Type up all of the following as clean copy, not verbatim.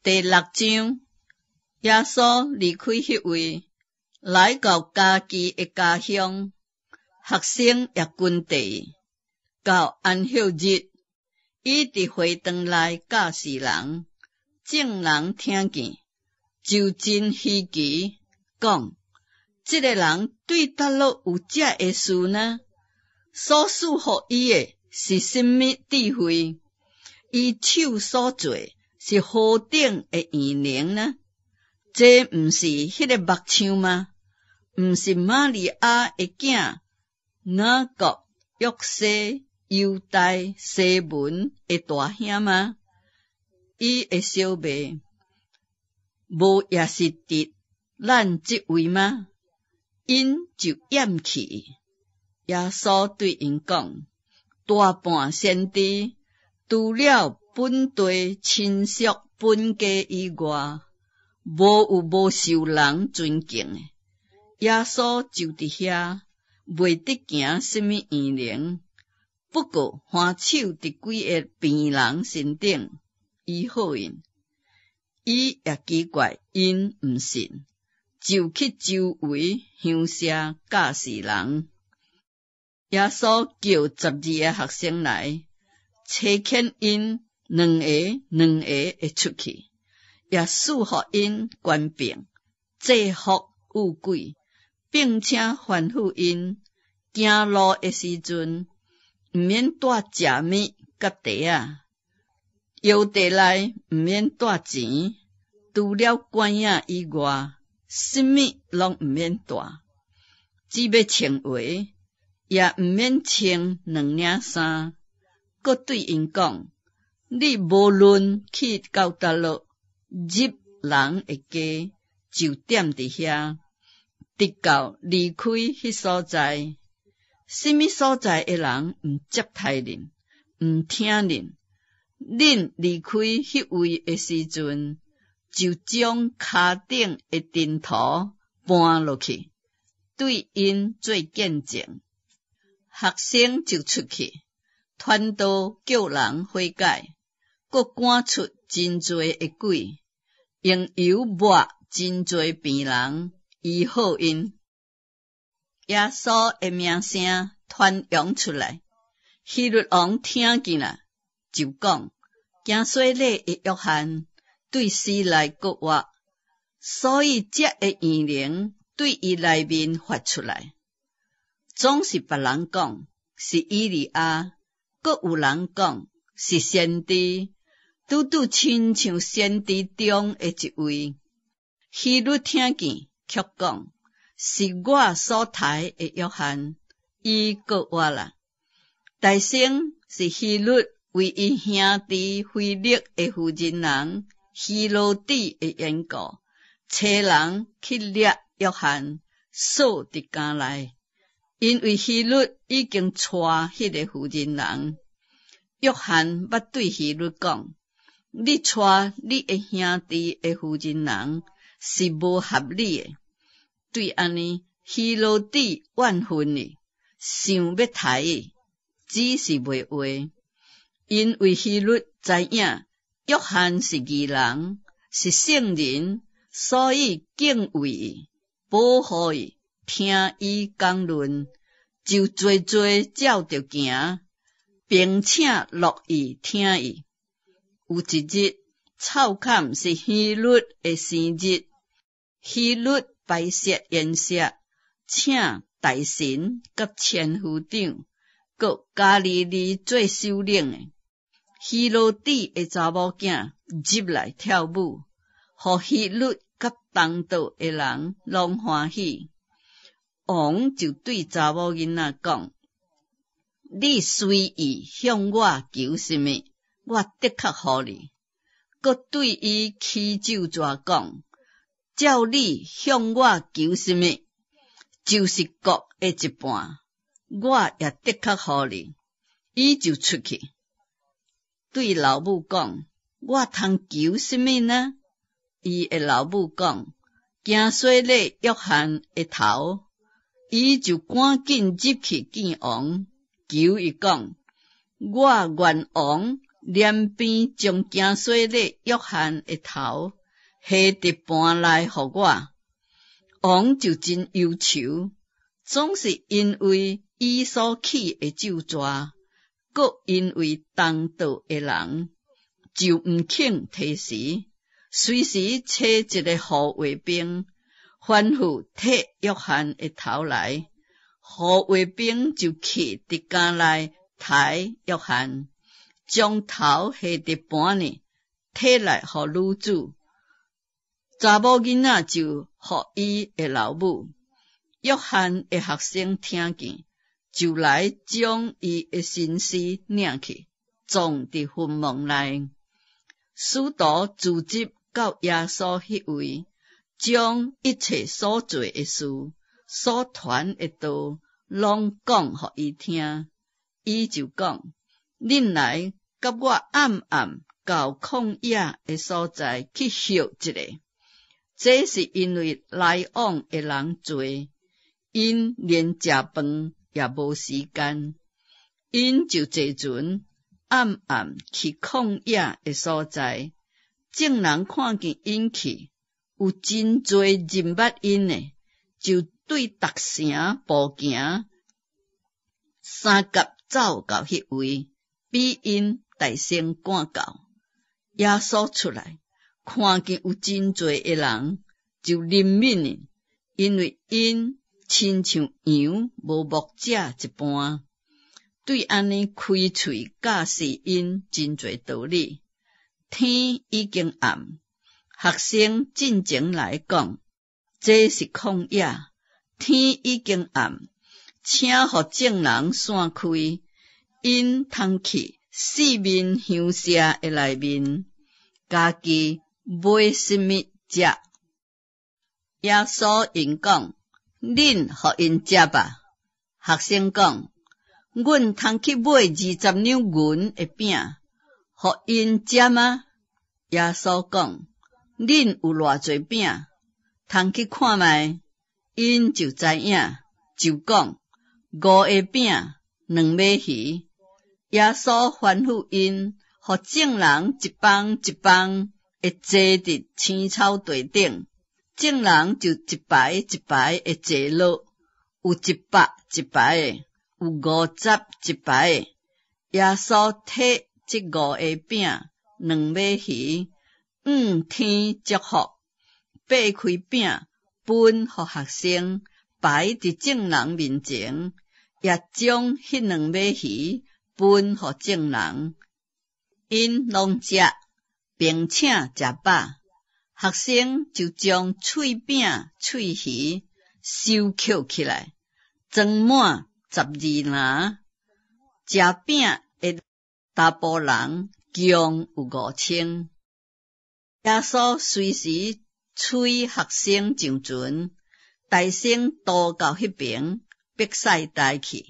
第六章，耶穌離開彼位，來到家己的家鄉，學生也跟綴伊。到安息日，伊佇會堂內教示人，眾人聽見，就真稀奇，講：這个人對佗落有這个事呢？所賜予伊的是啥物智慧？伊手所做是何等的異能呢？這毋是彼个木匠嗎？毋是瑪利亞的囝雅各、約西、猶大、西門的大兄嗎？伊的小妹無也是佇咱這位嗎？𪜶就厭棄伊。耶穌對𪜶講：大半先知，除了本地親屬本家以外，無有無受人尊敬的。耶穌就佇遐，袂得行啥物異能，不過還手佇幾个病人身頂，醫好𪜶。伊也奇怪𪜶毋信，就去周圍鄉社教示人。耶穌叫12個學生來，差遣𪜶兩个兩个的出去，也賜予𪜶權柄，制伏惡鬼，並且吩咐𪜶行路的時陣，毋免帶食物佮袋仔，腰袋內毋免帶錢，除了拐仔以外，啥物攏毋免帶。只欲穿鞋，也毋免穿兩領衫。閣對𪜶講：你無論去到佗落，入人的家，就踮佇遐，直到離開彼所在。啥物所在的人毋接待恁，毋聽恁，恁離開彼位的時陣，就將跤頂的塵土搬落去，對𪜶做見證。學生就出去，傳道叫人悔改，閣趕出真濟的鬼，用油抹真濟病人，醫好𪜶。耶穌的名聲傳揚出來，希律王聽見啦，就講：行洗禮的約翰對死內復活，所以這个異能對伊內面發出來。總是別人講是以利亞，閣有人講是先知，拄拄親像先知中的一位。希律聽見，卻講：是我所刣的約翰，伊復活啦。大先是希律為伊兄弟腓力的婦人人希羅底的緣故，差人去掠約翰，鎖佇監內。因為希律已經娶彼個婦人人。約翰捌對希律講：你娶你的兄弟的婦人人是無合理的。對按呢，希羅底怨恨伊，想欲刣伊，只是袂話，因為希律知影約翰是義人，是聖人，所以敬畏伊，保護伊，聽伊講論，就濟濟照著行，並且樂意聽伊。有一日，湊坎是希律的生日，希律擺設筵席，請大臣佮千夫長，閣加利利做首領的。希羅底的查某囝入來跳舞，予希律佮同桌的人攏歡喜。王就對查某囡仔講：你隨意向我求啥物，我的確予你。閣對伊起咒詛講：照你向我求啥物，就是國的一半，我也的確予你。伊就出去，對老母講：我通求啥物呢？伊的老母講：行洗禮約翰的頭。伊就趕緊入去見王，求伊講：我願王連邊將行洗禮約翰的頭下佇盤內予我。王就真憂愁，總是因為伊所起的咒詛，閣因為同到的人，就毋肯提時，隨時差一个護衛兵，吩咐提約翰的頭來。護衛兵就去佇監內刣約翰，將頭下佇盤裡，提來予女子。查某囡仔就予伊的老母。約翰的學生聽見，就來將伊的身屍領去，葬佇墳墓內。使徒聚集到耶穌彼位，將一切所做的事、所傳的道，攏講予伊聽。伊就講：恁來佮我暗暗到曠野的所在去歇一下。這是因為來往的人濟，𪜶連食飯也無時間，𪜶就坐船暗暗去曠野的所在。眾人看見𪜶去，有真濟認捌𪜶的，就對逐城步行，相佮走到彼位，比𪜶大先趕到。耶穌出來，看見有真濟的人，就憐憫𪜶，因為𪜶親像羊無牧者一般。對按呢開喙教示𪜶真濟道理。天已經暗，學生進前來講，這是曠野，天已經暗，請予眾人散開，𪜶通去四面鄉舍的內面，家己買啥物食。耶穌應講：恁予𪜶食吧。學生講：阮通去買20兩銀的餅，予𪜶食嗎？耶穌講：恁有偌濟餅，通去看覓。𪜶就知影，就講：五個餅，兩尾魚。耶穌吩咐𪜶，予眾人一枋一枋的坐佇青草地頂，眾人就一排一排的坐落，有100一排的，有50一排的。耶穌提這五個餅、兩尾魚，向天祝福，擘開餅，分予學生，擺佇眾人面前，也將彼兩尾魚分予眾人。𪜶攏食，並且食飽。學生就將碎餅、碎魚收抾起來，裝滿12籃。食餅的查埔人共有5000。耶穌隨時催學生上船，大聲渡到彼爿伯賽大去，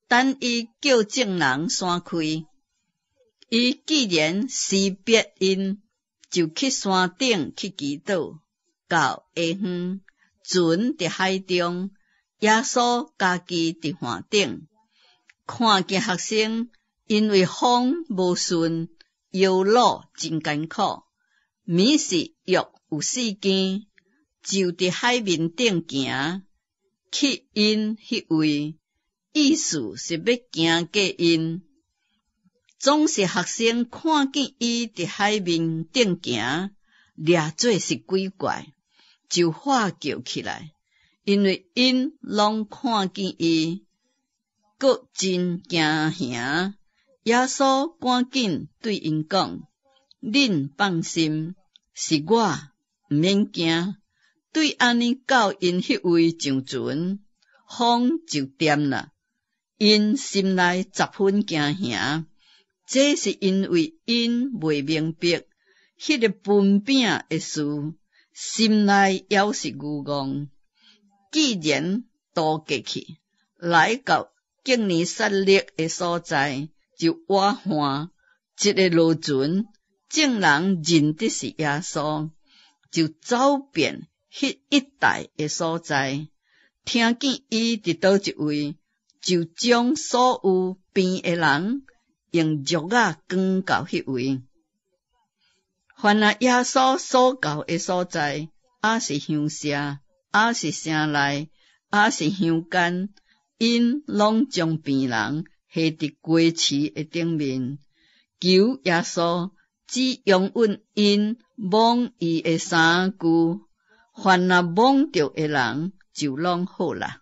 等伊叫眾人散開。伊既然辭別𪜶，就去山頂去祈禱。到下昏，船佇海中，耶穌家己佇岸頂，看見學生因為風無順，搖櫓真艱苦，暝時約有四更，就佇海面頂行去𪜶彼位，意思是欲行過𪜶。總是學生看見伊佇海面頂行，掠做是鬼怪，就喊叫起來，因為𪜶攏看見伊，閣真驚嚇。耶穌趕緊對𪜶講：恁放心，是我，毋免驚。對按呢到𪜶彼位上船，風就恬啦。𪜶心內十分驚嚇。這是因為𪜶未明白彼个分餅的事，心內猶是愚戇。既然渡過去，來到革尼撒勒的所在，就倚岸，一个落船，眾人認得是耶穌，就走遍彼一帶的所在，聽見伊佇佗一位，就將所有病的人，用褥仔扛到彼位。凡若耶穌所到的所在，抑是鄉社，抑是城內，抑是鄉間，𪜶攏將病人下佇街市的頂面，求耶穌只容允𪜶摸伊的衫袖，凡若摸著的人就攏好啦。